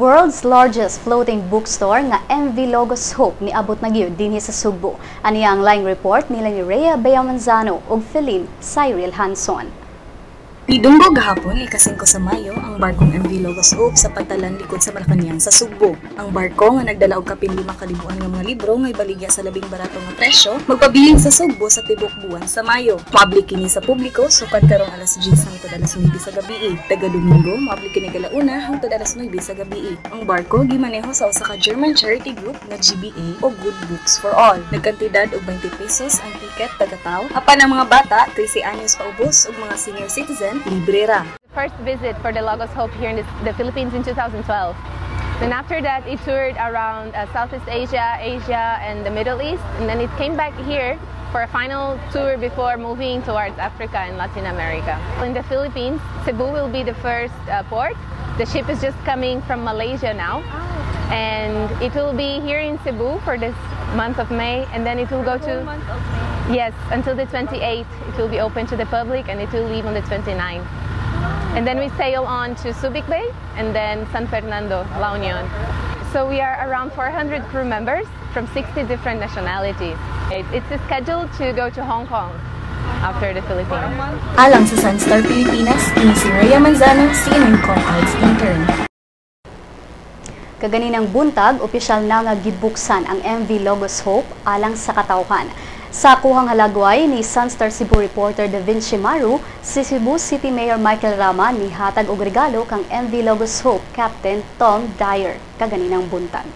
World's largest floating bookstore nga MV Logos Hope niabot na gyud dinhi sa Sugbo. Aniya ang laing report nila ni Rhea Bea Manzano ug Feline Cyril Hanson. Nidunggo gahapon, ika-5 sa Mayo, ang barkong MV Logos Hope sa pantalan likod sa Malacañang sa Sugbo. Ang barko nga nagdala og kapin 5,000 nga mga libro nga ibaligya sa labing barato nga presyo, magpabilin sa Sugbo sa tibok buwan sa Mayo. Moabli kini sa publiko sukad karong alas 10 hangtod alas 9 sa gabi. Taga Domingo, moabli kini 1:00 hangtod alas 9 sa gabi. Ang barko gimaneho sa usa ka German charity group nga GBA o Good Books for All. Nagkantidad og 20 pesos ang tiket taga tawo, apan ang mga bata 13 anyos paubos ug mga senior citizen libre ra. First visit for the Logos Hope here in the Philippines in 2012. Then after that, it toured around Southeast Asia, Asia, and the Middle East. And then it came back here for a final tour before moving towards Africa and Latin America. In the Philippines, Cebu will be the first port. The ship is just coming from Malaysia now. And it will be here in Cebu for this month of May, and then it will go to Yes, until the 28th it will be open to the public and it will leave on the 29th. And then we sail on to Subic Bay and then San Fernando, La Union. So we are around 400 crew members from 60 different nationalities. It's scheduled to go to Hong Kong after the Philippines. Alang sa Sunstar Pilipinas, kini si Rhea Manzano, CNN Com Arts Intern. Kaganinang buntag, opisyal na nga gibuksan ang MV Logos Hope alang sa katawhan. Sa kuhang halagway ni Sunstar Cebu reporter Da Vinci Maru, si Cebu City Mayor Michael Rama nihatag og regalo kang MV Logos Hope Captain Tom Dyer kaganinang buntag.